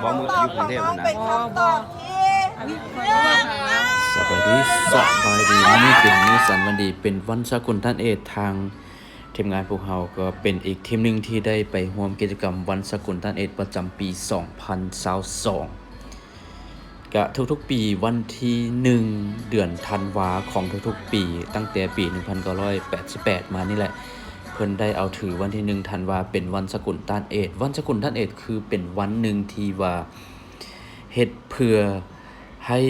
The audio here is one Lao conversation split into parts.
ບໍ່ ມື້ຢູ່ກຸງເທບຫັ້ນນະ. ສະບາຍດີ ສະບາຍດີ. ມື້ນີ້ເປັນມື້ສັນວັນດີ ເປັນວັນສະກຸນທ່ານເອດ. ທາງທີມງານພວກເຮົາກໍເປັນອີກທີມໜຶ່ງທີ່ໄດ້ໄປຮ່ວມກິດຈະກຳວັນສະກຸນທ່ານເອດປະຈຳປີສອງພັນຊາວສອງ. ກະທຸກໆປີວັນທີໜຶ່ງເດືອນທັນວາຂອງທຸກໆປີ ຕັ້ງແຕ່ປີໜຶ່ງພັນເກົ້າຮ້ອຍແປດສິບແປດມານີ້ແຫຼະ ເພິ່ນໄດ້ເອົາຖືວັນທີໜຶ່ງທັນວາເປັນວັນສະກຸນຕ້ານເອດ. ວັນສະກຸນຕ້ານເອດຄືເປັນວັນໜຶ່ງທີ່ວ່າເຮັດເພື່ອໃຫ້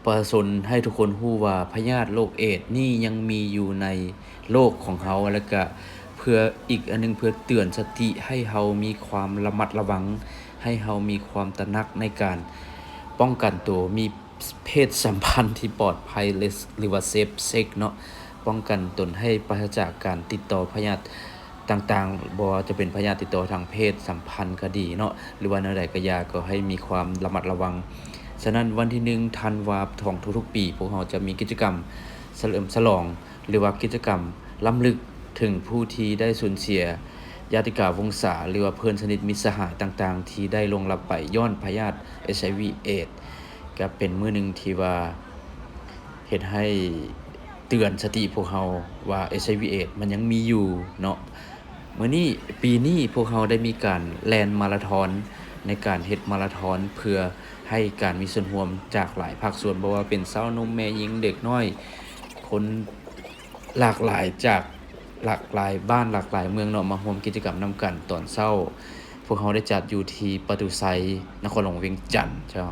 ປະຊາຊົນ ໃຫ້ທຸກຄົນຮູ້ວ່າພະຍາດໂລກເອດນີ້ຍັງມີຢູ່ໃນ ໂລກຂອງເຮົາ ແລະກະເພື່ອອີກອັນໜຶ່ງ ເພື່ອເຕືອນສະຕິໃຫ້ເຮົາມີຄວາມລະມັດລະວັງ ໃຫ້ເຮົາມີຄວາມຕະໜັກໃນການປ້ອງກັນໂຕ ມີເພດສຳພັນທີ່ປອດໄພ ຫຼືວ່າ safe sex ເນາະ, ປ້ອງກັນຕົນໃຫ້ປາສະຈາກການຕິດຕໍ່ພະຍາດຕ່າງໆ ບໍ່ວ່າຈະເປັນພະຍາດຕິດຕໍ່ທາງເພດສຳພັນກະດີເນາະ ຫຼືວ່າແນວໃດກະຢ່າ ກໍໃຫ້ມີຄວາມລະມັດລະວັງ. ສະນັ້ນ ວັນທີໜຶ່ງທັນວາຂອງທຸກໆປີ ພວກເຮົາຈະມີກິດຈະກຳສະເຫຼີມສະຫຼອງ ຫຼືວ່າກິດຈະກຳລຳລຶກເຖິງຜູ້ທີ່ໄດ້ສູນເສຍຍາຕິກາວົງສາ ຫຼືວ່າເພື່ອນສະໜິດມິດສະຫາຍຕ່າງໆ ທີ່ໄດ້ລ່ວງລັບໄປຍ້ອນພະຍາດ ເອັດໄອວີ ເອດ. ກະເປັນມື້ໜຶ່ງທີ່ວ່າເຮັດໃຫ້ເຕືອນສະຕິພວກເຮົາວ່າ ເອັດໄອວີ ເອດ ມັນຍັງມີຢູ່ເນາະ. ມື້ນີ້ ປີນີ້ພວກເຮົາໄດ້ມີການແລ່ນມາລາທອນ ໃນການເຮັດມາລາທອນເພື່ອໃຫ້ການມີສ່ວນຮ່ວມຈາກຫຼາຍພາກສ່ວນ ບໍ່ວ່າເປັນຊາວໜຸ່ມ ແມ່ຍິງ ເດັກນ້ອຍ ຄົນ ຫຼາກຫຼາຍຈາກຫຼາກຫຼາຍບ້ານ ຫຼາກຫຼາຍເມືອງເນາະ ມາຮ່ວມກິດຈະກຳນຳກັນ. ຕອນເຊົ້າພວກເຮົາໄດ້ຈັດຢູ່ທີ່ປະຕູໄຊ ນະຄອນຫຼວງວຽງຈັນເຈົ້າ.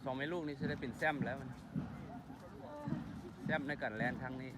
ສອງແມ່ລູກນີ້ຊິໄດ້ເປັນແຊ້ມແລ້ວ ແຊ້ມໃນການແລ່ນຄັ້ງນີ້.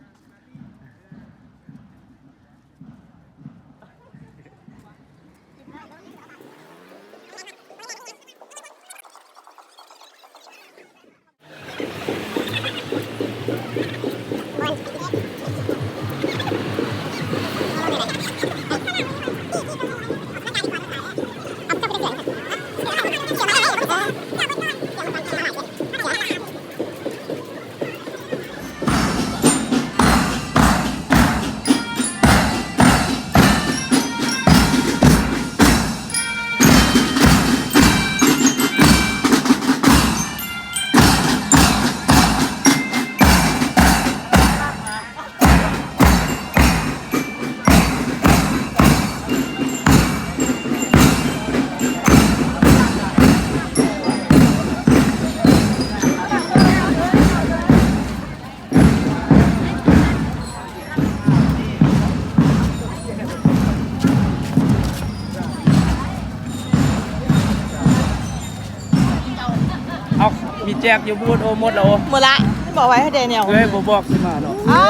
ເອົາ ມີແຈກຢູ່ບູດ. ໂອ ໝົດແລ້ວ. ໂອ ໝົດລະ ບອກໄວ້ໃຫ້ແດນຽວ ເອີຍ ບໍ່ບອກຊິມາເນາະ. ອ້າ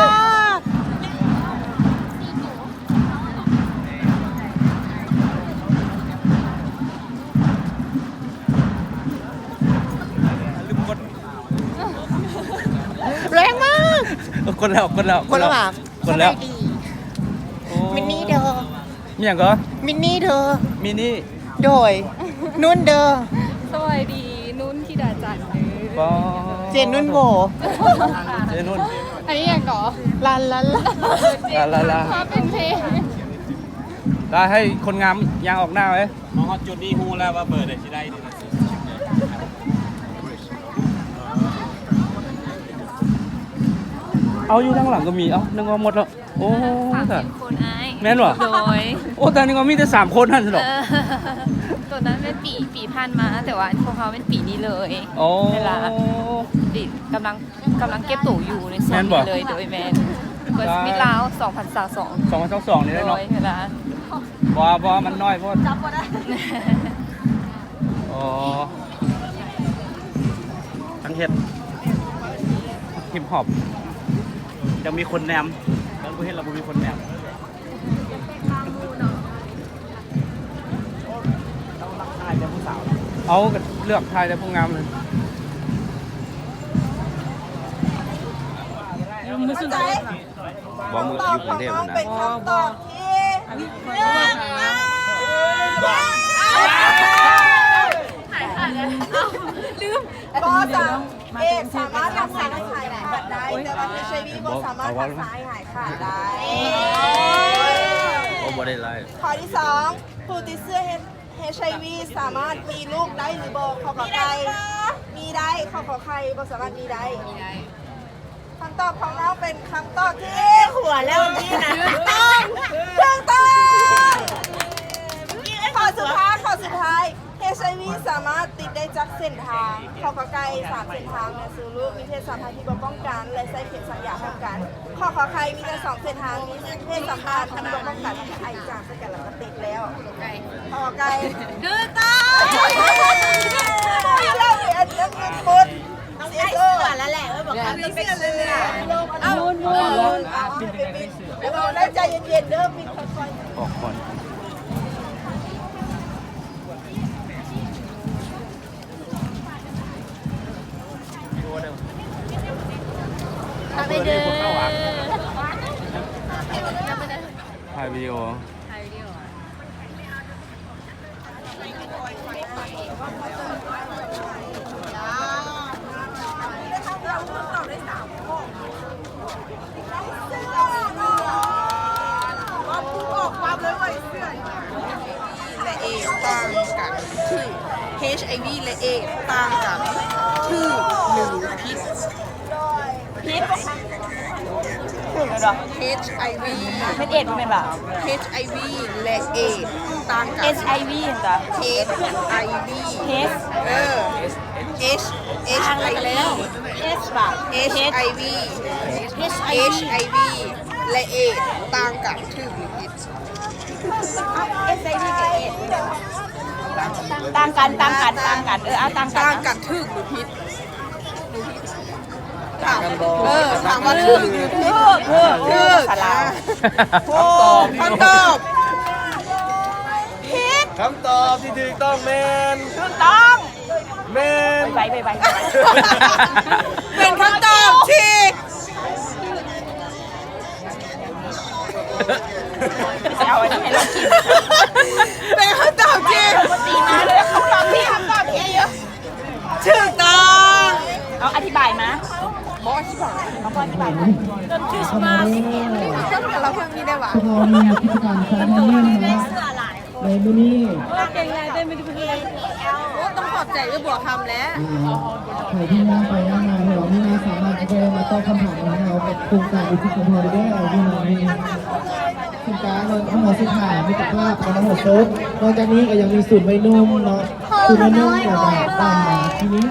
ລືມກົດ ແຮງມາກ. ກົດແລ້ວ ກົດແລ້ວ ກົດແລ້ວຫວາ? ກົດແລ້ວ. ສະບາຍດີ. ໂອ້ ມິນນີ້ເດີ. ມີຫຍັງກໍ? ມິນນີ້ເດີ. ມິນນີ້. ໂດຍ ນຸ່ນເດີ. ສະບາຍດີ ນຸ່ນທິດາຈັນເດີ. ເຈນຸ່ນໂຫວ. ເຈນຸ່ນ. ອັນນີ້ຫຍັງກໍ? ລາລາລາ ລາລາລາ. ມາເປັນເພງ ລາ ໃຫ້ຄົນງາມຍ່າງອອກໜ້າເວີຍ. ມາຮອດຈຸດນີ້ຮູ້ແລ້ວວ່າເບີໃດຊິໄດ້. ເອົາ ຢູ່ທາງຫຼັງກໍມີ. ເອົາ ນຶກວ່າໝົດແລ້ວ. ໂອ້ ສາມສິບຄົນອ້າຍ. ແມ່ນບໍ່? ໂດຍ. ໂອ້ ແຕ່ນຶກວ່າມີແຕ່ສາມຄົນຫັ້ນຊັ້ນດອກ. ເອີ ໂຕນັ້ນແມ່ນປີ ປີຜ່ານມາ ແຕ່ວ່າພວກເຮົາແມ່ນປີນີ້ເລີຍ. ໂອ້ ເວລາ ກຳລັງ ກຳລັງເກັບໂຕຢູ່ໃນຊ່ວງນີ້ເລີຍ. ໂດຍ ແມ່ນ ເບີສະມິດລາວ ສອງພັນຊາວສອງ ສອງພັນຊາວສອງນີ້ເນາະ. ໂດຍ ເວລາ ບໍ່ ບໍ່ ມັນນ້ອຍໂພດ. ຈັບບໍ່ໄດ້. ອໍ ທັງເຮັດຮິບຮອບ ຍັງມີຄົນແນມ ແລ້ວບໍ່ເຮັດແລ້ວບໍ່ມີຄົນແນມ. ເອົາ ກໍເລືອກຖ່າຍແຕ່ຜູ້ງາມເລີຍ. ບໍ່ ມື້ຢູ່ກຸງເທບຫັ້ນນະ. ເປັນຄຳຕອບທີ່ຜິດ. ລືມ ບໍ່ ສາມ ເອດສະ ສາມາດຮັກສາໃຫ້ຫາຍຂາດໄດ້ ແຕ່ວ່າ ເອດ ບໍ່ສາມາດຮັກສາໃຫ້ຫາຍຂາດໄດ້. ໂອ້ ບໍ່ໄດ້ຫຼາຍ. ຂໍ້ທີສອງ ຜູ້ຕິດເຊື້ອ ເອດ ເອດ ສາມາດມີລູກໄດ້ຫຼືບໍ່? ຂໍ້ ກ ໄກ່ ມີໄດ້. ຂໍ້ ຂ ໄຂ່ ບໍ່ສາມາດມີໄດ້. ຄຳຕອບຂອງນ້ອງເປັນຄຳຕອບທີ່ ຫົວແລ້ວນີ້ນະ ຖືກຕ້ອງ ຖືກຕ້ອງ. ຂໍ້ສຸດທ້າຍ ຂໍ້ສຸດທ້າຍ ເອດ ເອດ ສາມາດຕິດໄດ້ຈັກເສັ້ນທາງ? ຂໍ້ ກ ໄກ່ ສາມເສັ້ນທາງ ແມ່ນຊູລູກ ມີເພດສຳພັນທີ່ບໍ່ປ້ອງກັນ ແລະ ໃຊ້ເຂັມສັກຢາປ້ອງກັນ. ຂໍ້ ຂ ໄຂ່ ມີແຕ່ສອງເສັ້ນທາງ ມີເພດສຳພັນທີ່ບໍ່ປ້ອງກັນ ແລ້ວກໍໄອຈາມໃສ່ກັນ ແລ້ວກໍຕິດແລ້ວ. ຂໍໄກ່ ຖືກຕ້ອງ. ເຮົາມີອັນເລື່ອງເງິນພຸ້ນ ຕ້ອງໃສ່ເສື້ອແລ້ວແຫຼະ ເອີ ບອກວ່າຕ້ອງໃສ່ເສື້ອ. ເອົາ ໝູນ ໝູນ ໝູນ ເອົາ ເອົາ ເອົາ ໃຈເຢັນໆ ເດີ ປິດຄ່ອຍໆ ອອກກ່ອນ. ເອົາໄປເດີ ຖ່າຍວິດີໂອ ຖ່າຍວິດີໂອ. ແລະ ເອດ ຕ່າງກັນ ຖືກ ເອັດ ເອັດ ໄອ ວີ ແລະ ເອດ ຕ່າງກັນ ຖືກ ຫຼື ຜິດ? ຜິດ. ເອັດ ເອັດ ໄອ ວີ ແມ່ນເອດບໍ່ແມ່ນຫວາ? ເອັດ ເອັດ ໄອ ວີ ແລະ ເອດ ຕ່າງກັນ. ເອັດ ເອັດ ໄອ ວີ ຫຍັງກະ? ເອັດ ເອັດ ໄອ ວີ ເອັດ ເອີ ເອັດ ເອັດ ເອັດ ໄອ ວີ ເອັດ ຫວາ? ເອັດ ເອັດ ໄອ ວີ ເອັດ ເອັດ ໄອ ວີ ແລະ ເອດ ຕ່າງກັນ ຖືກ ຫຼື ຜິດ? ເອັດ ເອັດ ໄອ ວີ ກັບ ເອດ ຕ່າງກັນ ຕ່າງກັນ ຕ່າງກັນ ເອີ ເອົາ ຕ່າງກັນ ຕ່າງກັນ ຖືກ ຫຼື ຜິດ? ຖາມ ເອີ ຖາມວ່າຖືກ ຖືກ ຖືກ ຖືກ ສາລາວ. ຄຳຕອບ ຄຳຕອບ ຜິດ. ຄຳຕອບທີ່ຖືກຕ້ອງແມ່ນ ຖືກຕ້ອງ ແມ່ນ ໄວໆ ໄວໆ ເປັນຄຳຕອບທີ່ ເປັນຄຳຕອບທີ່ ຖືກຕ້ອງ. ເອົາ ອະທິບາຍມາ. ບໍ່ອະທິບາຍ ເອົາ ບໍ່ອະທິບາຍມາ. ຕົ້ນຄຣິສມາສ ເຮົາເພິ່ງມີໄດ້ຫວາ? ພວກເຮົາມີກິດຈະກຳການຮຽນຮູ້ ໃນມື້ນີ້ ເກັ່ງຫຼາຍເດ້ ມີແຕ່ຜູ້ໃຫຍ່. ໂອ້ ຕ້ອງຂອບໃຈເອື້ອຍບົວຄຳແຫຼະ. ອ່າ ໃຜທີ່ຍ່າງໄປຍ່າງມາ ແຖວນີ້ນະ ສາມາດແວ່ມາຕອບຄຳຖາມຂອງເຮົາກັບໂຄງການ ເອ ຊີ ຂອງເຮົາໄດ້ເດີ. ຢູ່ເຮົາມີສູນກາງ ໂຮງໝໍສຸຂາ ມິດຕະພາບ ກຳມະໂຫສົດ. ນອກຈາກນີ້ກໍຍັງມີສູນໄວໜຸ່ມເນາະ ສູນໄວໜຸ່ມ ແລ້ວກໍບ້ານນາທີ່ນີ້.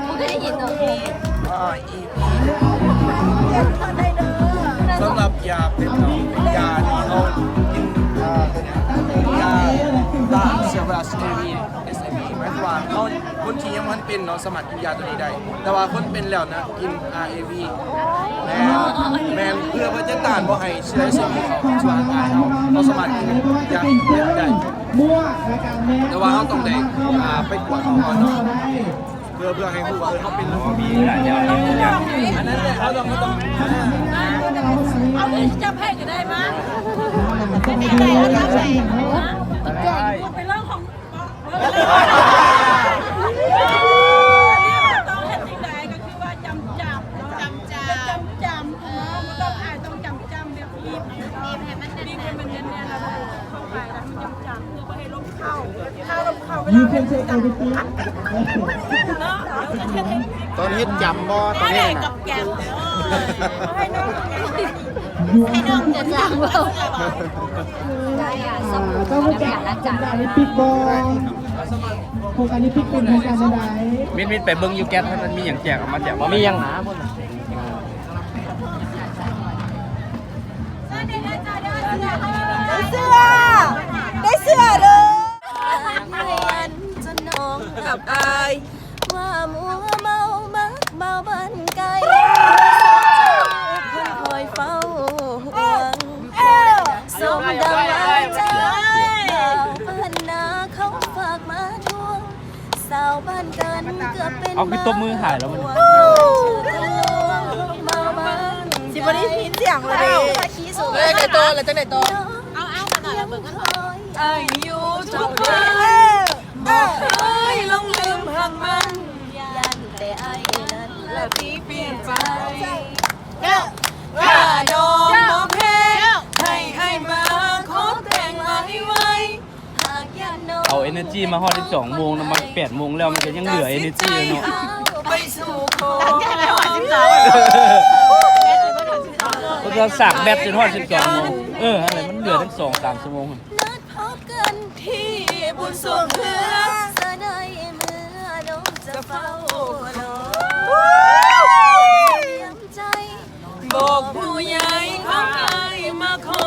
ບໍ່ເຄີຍໄດ້ຍິນເນາະ. ອ່າ ອີ ສຳລັບຢາເປັນເນາະ ເປັນຢາທີ່ເຮົາກິນ ອ່າ ຕົວເນີ້ຍ ຢາຕ້ານເຊື້ອໄວຣັສ ເອ ວີ ເອັດ ເອັດ ໄອ ວີ ໝາຍຄວາມວ່າເຮົາ ຄົນທີ່ຍັງບໍ່ທັນເປັນເນາະ ສາມາດກິນຢາຕົວນີ້ໄດ້ ແຕ່ວ່າຄົນເປັນແລ້ວນະ ກິນ ອາ ເອ ວີ ແມ່ນ ແມ່ນ ເພື່ອ ເພື່ອຈະຕ້ານບໍ່ໃຫ້ເຊື້ອ ເຊື້ອໂລກເຂົ້າສູ່ຮ່າງກາຍເຮົາ ເຮົາສາມາດກິນຢາແບບນີ້ໄດ້. ແຕ່ວ່າເຮົາຕ້ອງໄດ້ ອ່າ ໄປກວດເຮົາກ່ອນເນາະ ເພື່ອ ເພື່ອໃຫ້ຮູ້ວ່າ ເອີ ເຮົາເປັນ ອັນນັ້ນແຫຼະ ເຮົາຕ້ອງ ເຮົາຕ້ອງ ເອົາມືຈັບໃຫ້ກໍໄດ້ມາ ໄປເລື່ອງຂອງ ຕ້ອງເຮັດຈັ່ງໃດ ກໍຄືວ່າຈຳຈຳເນາະ ຈຳຈຳ ຈຳຈຳ ເອີ ບໍ່ຕ້ອງອາຍ ຕ້ອງຈຳຈຳ ແບບບີບ ບີບໃຫ້ມັນແໜ້ນໆ ບີບໃຫ້ມັນແໜ້ນໆ ແລ້ວກໍເຂົ້າໄປ ແລ້ວມັນຈຳຈຳ ເພື່ອບໍ່ໃຫ້ລົມເຂົ້າ ຖ້າລົມເຂົ້າ ເວລາມັນຈຳ ເນາະ ຕອນເຮັດຈຳບໍ່ ຕອນເຮັດນະ ໃຫ້ນ້ອງ ໃຫ້ນ້ອງຈະຈຳບໍ່ ອ່າ ເຈົ້າຮູ້ຈັກໂຄງການໂອລິມປິກບໍ່? ໂຄງການໂອລິມປິກເປັນໂຄງການແນວໃດ? ມິດໆ ໄປເບິ່ງຢູ່ແກັດ ມັນມີຫຍັງແຈກ ເອົາມາແຈກບໍ່? ມີຫຍັງນະ? ໄດ້ເສື້ອ ໄດ້ເສື້ອເດີ. ກັບອ້າຍ ວ່າມົວເມົາມັກບ່າວບ້ານໄກ ເພິ່ນຄອຍເຝົ້າຫ່ວງ ສົມດັ່ງວ່າເຈົ້າ ບ່າວບ້ານນາເຂົາຝາກມາທວງ ສາວບ້ານເກີນເກືອບເປັນ ເອົາ ຄືຕົບມືຫາຍແລ້ວມັນ ບ່າວບ້ານ ຊິບໍ່ໄດ້ຍິນສຽງເລີຍເດ້. ເອີຍ ໄດ້ຕໍ່ ແລ້ວຈັ່ງໃດຕໍ່? ເອົາ ເອົາ ກັນຕໍ່ ແລ້ວເບິ່ງກັນຕໍ່. ອ້າຍຢູ່ທຸກວັນ ບໍ່ເຄີຍຫຼົງລືມຮັກມັນ ຢ້ານແຕ່ອ້າຍນັ້ນລະທີ່ປ່ຽນໃຈ ຄ່າດອງບໍ່ແພງ ໃຫ້ອ້າຍມາຂໍແຕ່ງໄວໆ ເອົາເອເນີຈີມາຮອດສິບສອງໂມງນະ ມາແປດໂມງແລ້ວ ມັນກໍຍັງເຫຼືອເອເນີຈີເນາະ ໄປສູ່ຂໍ ເພິ່ນກໍສາກແບັດຈົນຮອດສິບສອງໂມງ ເອີ ອັນນັ້ນແຫຼະ ມັນເຫຼືອຕັ້ງສອງສາມຊົ່ວໂມງ ນັດພົບກັນທີ່ບຸນຊ່ວງເຮືອ ສະໄດເມື່ອນ້ອງຈະເຝົ້າລໍ ຕຽມໃຈ ບອກຜູ້ໃຫຍ່ຂອງອ້າຍມາຂໍ